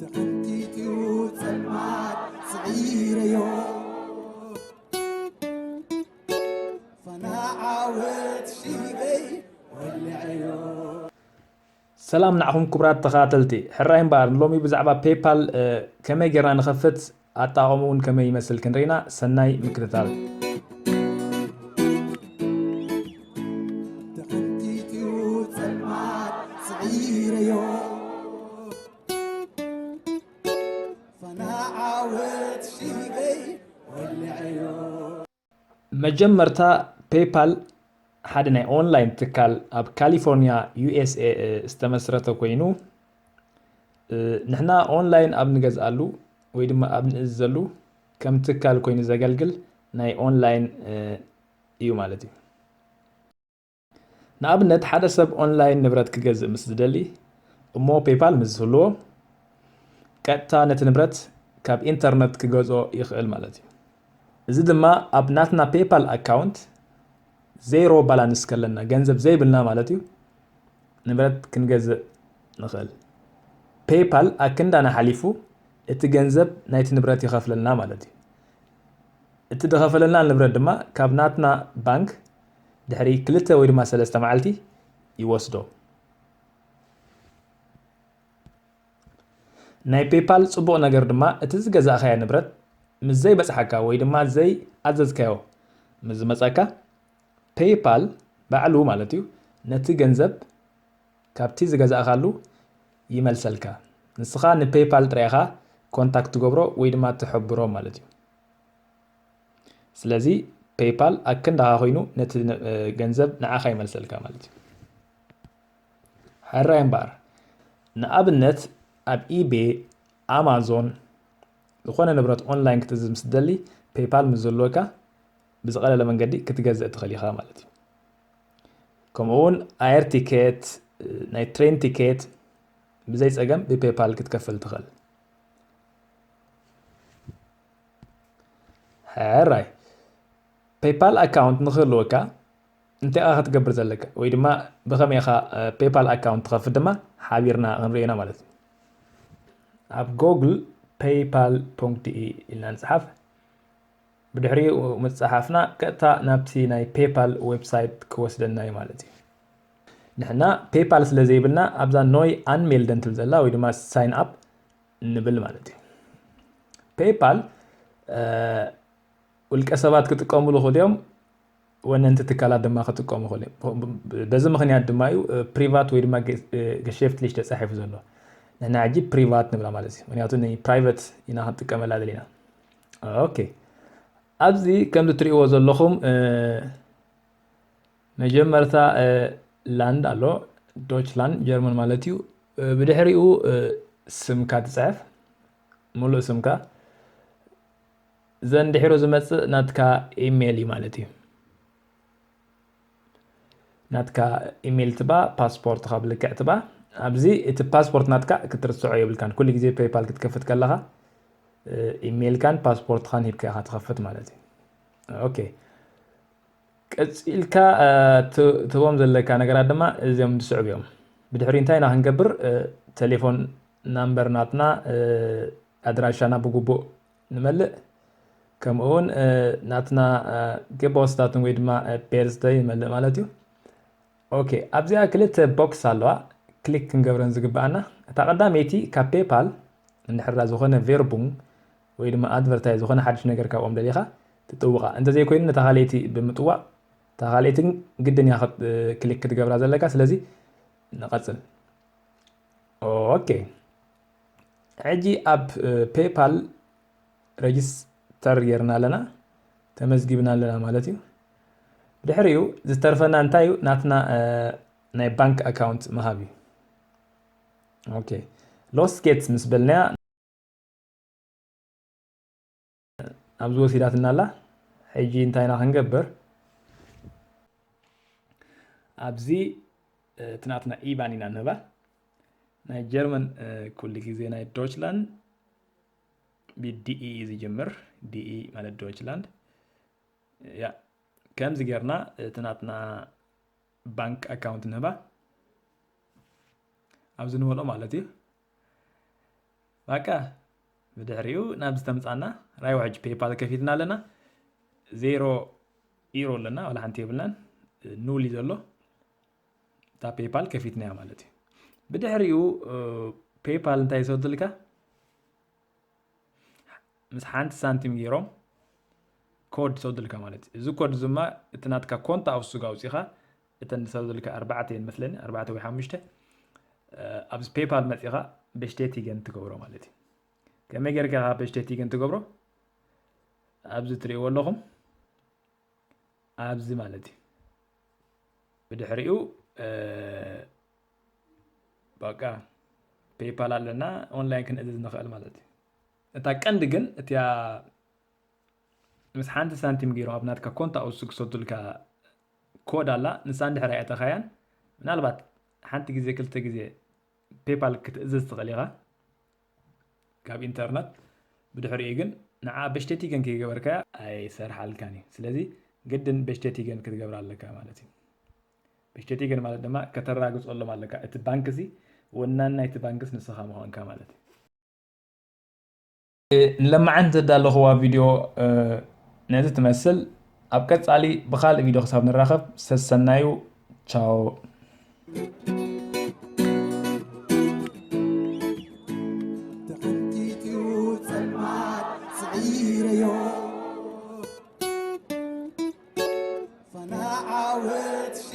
ተኸንቲቱ ጸልማት ስዒረዮ፣ ፋና ዓወት ሽገይ ወልዐዮ። ሰላም ንዓኹም ክቡራት ተኸታተልቲ። ሕራይ እምበኣር፣ ሎሚ ብዛዕባ ፔይፓል፣ እ፣ ከመይ ጌርና ንኸፍት፣ ኣጠቓቕምኡ እውን ከመይ ይመስል ክንርኢና፣ ሰናይ ምክትታል። ተኸንቲቱ ጸልማት ስዒረዮ፣ ፋና ዓወት ሽገይ ወልዐዮ። መጀመርታ፣ ፔይፓል ሓደ ናይ ኦንላይን ትካል ኣብ ካሊፎርኒያ፣ ዩ ኤስ ኤ ዝተመስረተ ኮይኑ፣ እ፣ ንሕና ኦንላይን ኣብ ንገዝኣሉ ወይ ድማ ኣብ ንእዝዘሉ ከም ትካል ኮይኑ ዘገልግል ናይ ኦንላይን፣ እ፣ እዩ ማለት እዩ። ንኣብነት፣ ሓደ ሰብ ኦንላይን ንብረት ክገዝእ ምስ ዝደሊ እሞ ፔይፓል ምስ ዝህልዎ፣ ቀጥታ ነቲ ንብረት ካብ ኢንተርነት ክገዝኦ ይኽእል ማለት እዩ። እዚ ድማ ኣብ ናትና ፔይፓል ኣካውንት ዜሮ ባላንስ ከለና፣ ገንዘብ ዘይብልና ማለት እዩ፣ ንብረት ክንገዝእ ንኽእል። ፔይፓል ኣክንዳና ሓሊፉ እቲ ገንዘብ ናይቲ ንብረት ይኸፍለልና ማለት እዩ። እቲ ዝኸፈለልና ንብረት ድማ ካብ ናትና ባንክ ድሕሪ ክልተ ወይ ድማ ሰለስተ መዓልቲ ይወስዶ። ናይ ፔይፓል ጽቡቕ ነገር ድማ፣ እቲ ዝገዛእካዮ ንብረት ምስ ዘይበጽሓካ ወይ ድማ ዘይኣዘዝካዮ ምስ ዝመጸካ፣ ፔይፓል ባዕሉ ማለት እዩ፣ ነቲ ገንዘብ ካብቲ ዝገዛእካሉ ይመልሰልካ። ንስኻ ንፔይፓል ጥራይ ኢኻ ኮንታክት ትገብሮ ወይ ድማ ትሕብሮ ማለት እዩ። ስለዚ ፔይፓል ኣክንዳኻ ኮይኑ ነቲ ን-፣ እ፣ ገንዘብ ንዓኻ ይመልሰልካ ማለት እዩ። ሕራይ እምበኣር፣ ንኣብነት ኣብ ኢቤ፣ ኣማዞን፣ ዝኾነ ንብረት ኦንላይን ክትእዝዝ ምስ ትደሊ፣ ፔይፓል ምስ ዘለወካ ብዝቐለለ መንገዲ ክትገዝእ ትኽእል ኢኻ ማለት እዩ። ከምኡ እውን ኣየር ቲኬት፣ ናይ ትሬን ቲኬት ብዘይ ጸገም ብፔይፓል ክትከፍል ትኽእል። ሕራይ፣ ፔይፓል ኣካውንት ንክህልወካ እንታይ ኢኻ ክትገብር ዘለካ? ወይ ድማ ብኸመይ ኢኻ፣ እ፣ ፔይፓል ኣካውንት ትኸፍት ድማ ሓቢርና ክንሪኦ ኢና ማለት እዩ። ኣብ ጎግል ፔይፓል ፖንክት ዲ ኢ ኢልና ንጽሓፍ። ብድሕሪኡ ምጽሓፍና ቀጥታ ናብቲ ናይ ፔይፓል ዌብሳይት ክወስደና እዩ ማለት እዩ። ንሕና ፔይፓል ስለ ዘይብልና ኣብዛ ኖይ ኣንሜልደን ትብል ዘላ ወይ ድማ ሳይን ኣፕ ንብል ማለት እዩ። ፔይፓል፣ እ፣ ውልቀ ሰባት ክጥቀሙሉ ይኽእሉ እዮም፣ ወነንቲ ትካላት ድማ ክጥቀሙ ይኽእሉ እዮም። በዚ ምኽንያት ድማ እዩ፣ እ፣ ፕሪቫት ወይ ድማ ገ-፣ እ፣ ገሼፍትሊሽ ተጻሒፉ ዘሎ። ንሕና ሕጂ ፕሪቫት ንብላ ማለት እዩ። ምኽንያቱ ንፕራይቨት ኢና ክንጥቀመላ ዘለና። ኦኬ። ኣብዚ ከም እትሪእዎ ዘለኹም፣ እ፣ መጀመርታ፣ እ፣ ላንድ ኣሎ፣ ዶችላንድ፣ ጀርመን ማለት እዩ። እ፣ ብድሕሪኡ፣ እ፣ ስምካ ትጽሕፍ፣ ሙሉእ ስምካ። ዘን ድሒሩ ዝመጽእ ናትካ ኢሜይል እዩ ማለት እዩ። ናትካ ኢሜይል ትባ፣ ፓስፖርትኻ ብልክዕ ትባ። ኣብዚ እቲ ፓስፖርት ናትካ ክትርስዖ የብልካን። ኩሉ ግዜ ፔይፓል ክትከፍት ከለኻ፣ እ፣ ኢሜይልካን ፓስፖርትኻን ሂብካ ኢኻ ትኸፍት ማለት እዩ። ኦኬ። ቀጺልካ፣ እ፣ ት-፣ ትህቦም ዘለካ ነገራት ድማ እዚኦም ዝስዕቡ እዮም። ብድሕሪ እንታይ ኢና ክንገብር? እ፣ ቴሌፎን ናምበር ናትና፣ እ፣ ኣድራሻና ብግቡእ ንመልእ። ከምኡ እውን፣ እ፣ ናትና፣ እ፣ ገባውስታትን ወይ ድማ፣ እ፣ ቤርዝደይ ንመልእ ማለት እዩ። ኦኬ፣ ኣብዚኣ ክልተ ቦክስ ኣለዋ፣ ክሊክ ክንገብረን ዝግብኣና። እታ ቀዳመይቲ ካብ ፔይፓል እንድሕር ዝኾነ ቬርቡንግ ወይ ድማ ኣድቨርታይዝ ዝኾነ ሓድሽ ነገር ካብኦም ደሊኻ ትጥውቓ። እንተዘይኮይኑ ነታ ካልኣይቲ ብምጥዋቕ፣ እታ ካልኣይቲ ግን ግድን እያ ክት-፣ ክሊክ ክትገብራ ዘለካ። ስለዚ ንቐጽል። ኦኬ። ሕጂ ኣብ፣ እ፣ ፔይፓል ሬጅስተር ጌርና ኣለና፣ ተመዝጊብና ኣለና ማለት እዩ። ድሕሪኡ ዝተርፈና እንታይ እዩ? ናትና፣ እ፣ ናይ ባንክ ኣካውንት ምሃብ እዩ። ኦኬ። ሎስት ጌትስ ምስ በልናያ ኣብዚ ወሲዳትና ኣላ። ሕጂ እንታይ ኢና ክንገብር? ኣብዚ፣ እ፣ እቲ ናትና ኢባን ኢና ንህባ። ናይ ጀርመን፣ እ፣ ኩሉ ግዜ ናይ ዶችላንድ ብዲ ኢ እዩ ዝጅምር። ዲ ኢ ማለት ዶችላንድ። ያ፣ ከምዚ ጌርና እቲ ናትና ባንክ ኣካውንት ንህባ። ኣብዚ ንመልኦ ማለት እዩ። በቃ ብድሕሪኡ ናብ ዝተምፃና ራይ ሕጂ ፔፓል ከፊትና ኣለና። ዜሮ ኢሮ ኣለና፣ ዋላ ሓንቲ የብልናን፣ ኑል እዩ ዘሎ። እታ ፔፓል ከፊትናያ ማለት እዩ። ብድሕሪኡ ፔፓል እንታይ ይሰድልካ? ምስ ሓንቲ ሳንቲም ገይሮም ኮድ ሰዱልካ ማለት እዩ። እዚ ኮድ ድማ እቲ ናትካ ኮንታ ኣብ ሱግ ኣውፂኻ እተን ዝሰዱልካ ኣርባዕተ እየን መስለኒ፣ ኣርባዕተ ወይ ሓሙሽተ፣ ኣብዚ ፔፓል መፂኻ በሽቴቲገን ትገብሮ ማለት እዩ። ከመይ ጌርካ በሽቴቲገን ትገብሮ? ኣብዚ ትሪእዎ ኣለኹም፣ ኣብዚ ማለት እዩ። ብድሕሪኡ በቃ ፔፓል ኣለና፣ ኦንላይን ክንእዝዝ ንኽእል ማለት እዩ። እታ ቀንዲ ግን እቲያ ምስ ሓንቲ ሳንቲም ገይሮም ኣብ ናትካ ኮንታ ውሱ ክሰዱልካ ኮድ ኣላ። ንሳ እንድሕር ኣይኣተኻያን፣ ምናልባት ሓንቲ ግዜ ክልተ ግዜ ፔፓል ክትእዝዝ ትኽእል ኢኻ ካብ ኢንተርነት። ብድሕሪኡ ግን ንዓ በሽቴቲገን ከይገበርካያ ኣይሰርሓልካን እዩ። ስለዚ ግድን በሽቴቲገን ክትገብር ኣለካ ማለት እዩ። በሽቴቲገን ማለት ድማ ከተራግፀሎም ኣለካ እቲ ባንክሲ፣ ወናን ናይቲ ባንክስ ንስኻ ምዃንካ ማለት እዩ። ንለማዓንቲ ዘዳለኽዋ ቪድዮ ነዚ ትመስል። ኣብ ቀፃሊ ብኻልእ ቪድዮ ክሳብ ንራኸብ ሰሰናዩ። ቻው። ተቐንጢጡ ጸልማት ስዒረዮ ፈና ዓወት ሺ